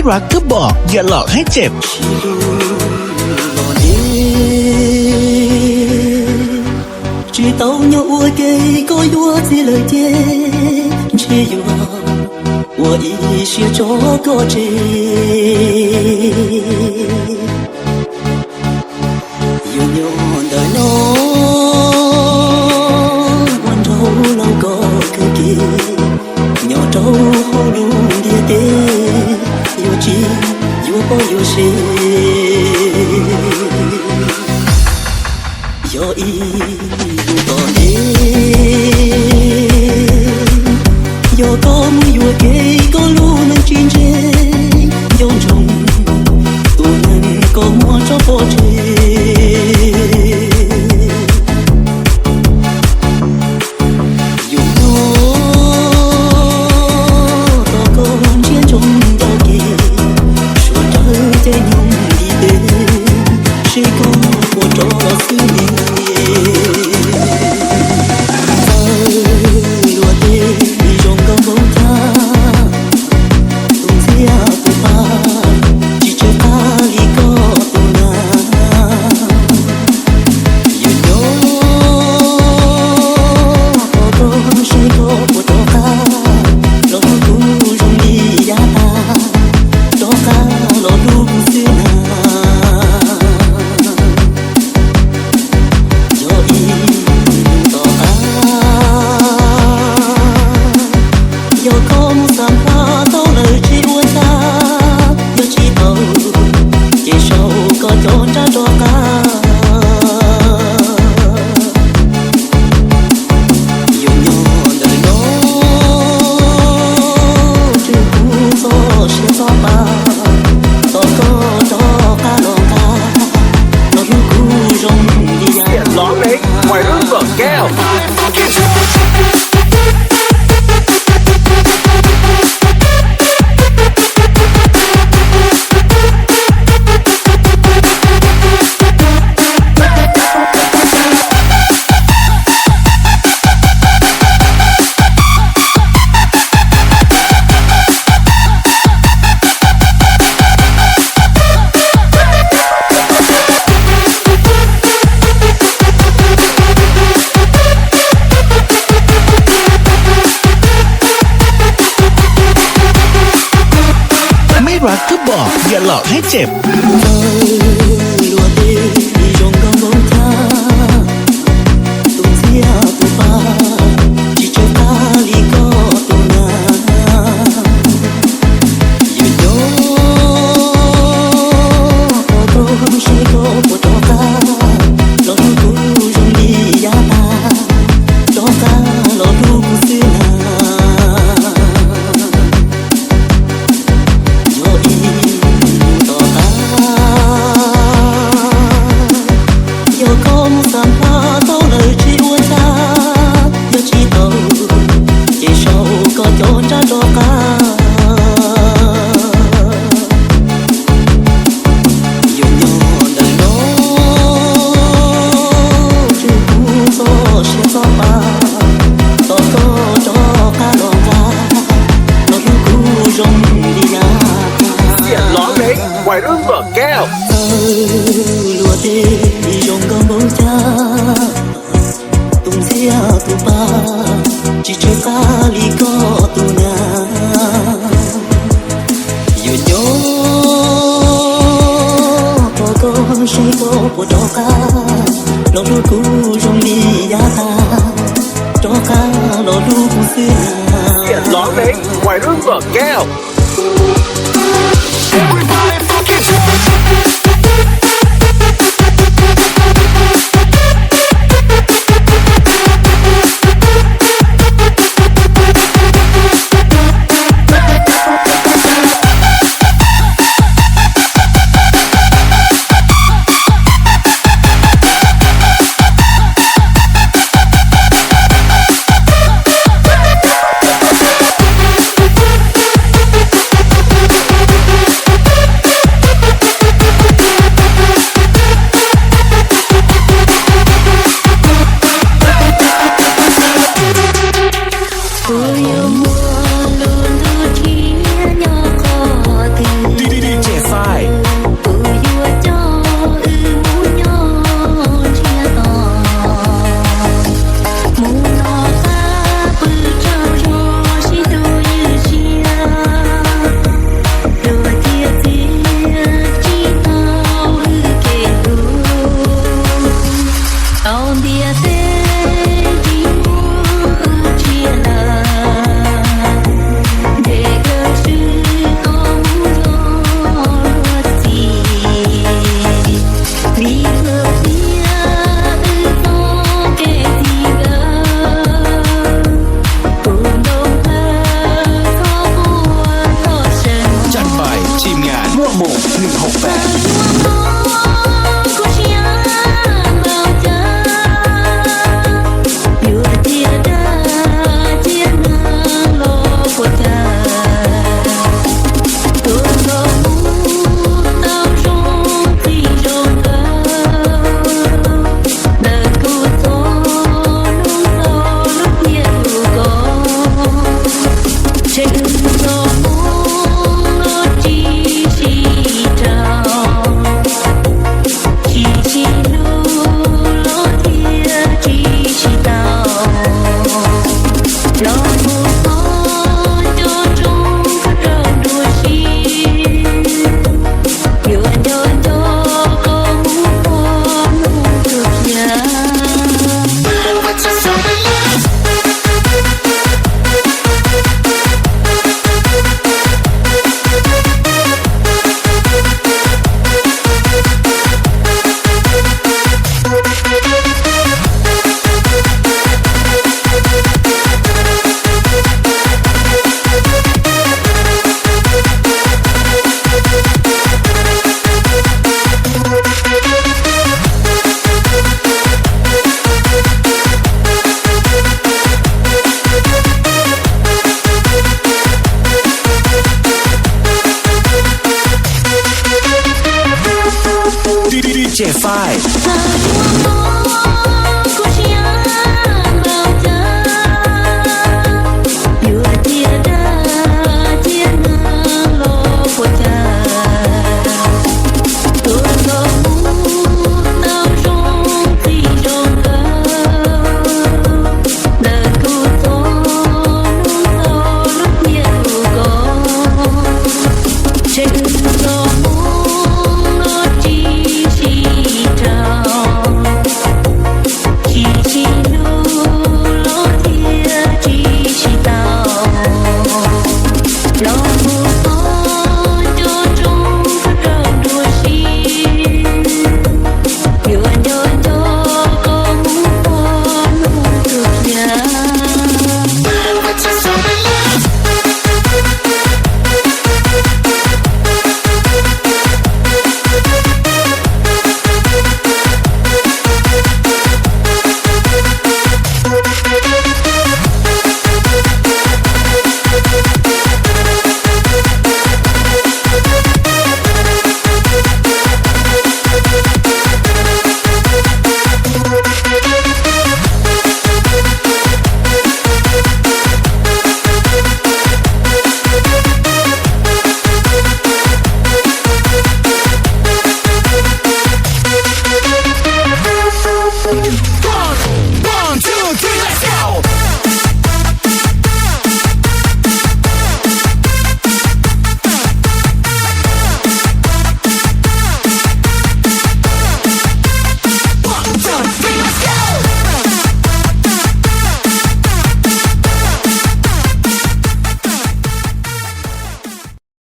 Mej Rua Kub Bom, yam lom heeb tseem. Tsis hlub los ne, tsis tau nyob ua ke, koj yuav txiv lawm ces ntshe yuav ua ib siab tso koj tseg. Yuav nyob ntawm no ua nraug laus koj kawg kev, nyob rau hauv lub ntiaj teb yuav tsis yuav poj yuav sev. Yog ib lub tom ntej, yog koj mus yuam kev koj lub neej tsis ntse, nco ntsoov tus neeg koj muab tso pov tseg. Yus nyob tos koj ntsiab ntsoov ntau kev, suav dawb caij nyoog ntiv tes, seb koj puas rov los xwb li. Txawm luag tej zoo nkauj npaum cas, tus ntxhiab tus pab tsis tsawg qab li koj tus na. Yus nyob tos koj seb koj puas rov qab los hlub kuv zoo li yav tas, rov qab los hlub kuv xwb na. Yog ib lub tom qab, yog koj mus xam phaj tau lawm tsis ua ntau, yog tsis tau ces sau koj cov ntsab rov qab. Yus nyob ntawm no, tswj kuv txoj sia txoj pa, tos koj rov qab los nqa, los hlub kuv zoo li yav. Mej Rua Kub Bom, yam lom heeb tseem. Txawm luag tej zoo nkauj npaum cas, tus ntxhiab tus pab tsis tsawg qab li koj tus na. Yus nyob tos koj seb koj puas rov qab los hlub kuv zoo li yav tas, rov qab los hlub kuv xwb na. Yog ib lub tom qab, yog koj mus xam phaj tau lawm tsis ua ntau, yog tsis tau ces sau koj cov ntsab rov qab. Yus nyob ntawm no, tswj kuv txoj sia txoj pa, tos koj rov qab los nqa, los hlub kuv zoo li yav. Txawm luag tej zoo nkauj npaum cas, tus ntxhiab tus pab tsis tsawg qab li koj tus na. Yus nyob tos koj seb koj puas rov qab los hlub kuv zoo li yav tas, rov qab los hlub kuv xwb na. Los mus kho cov rooj rau dua si, yuav nco nco koj mus kho hnub tuag kiag. D J Five.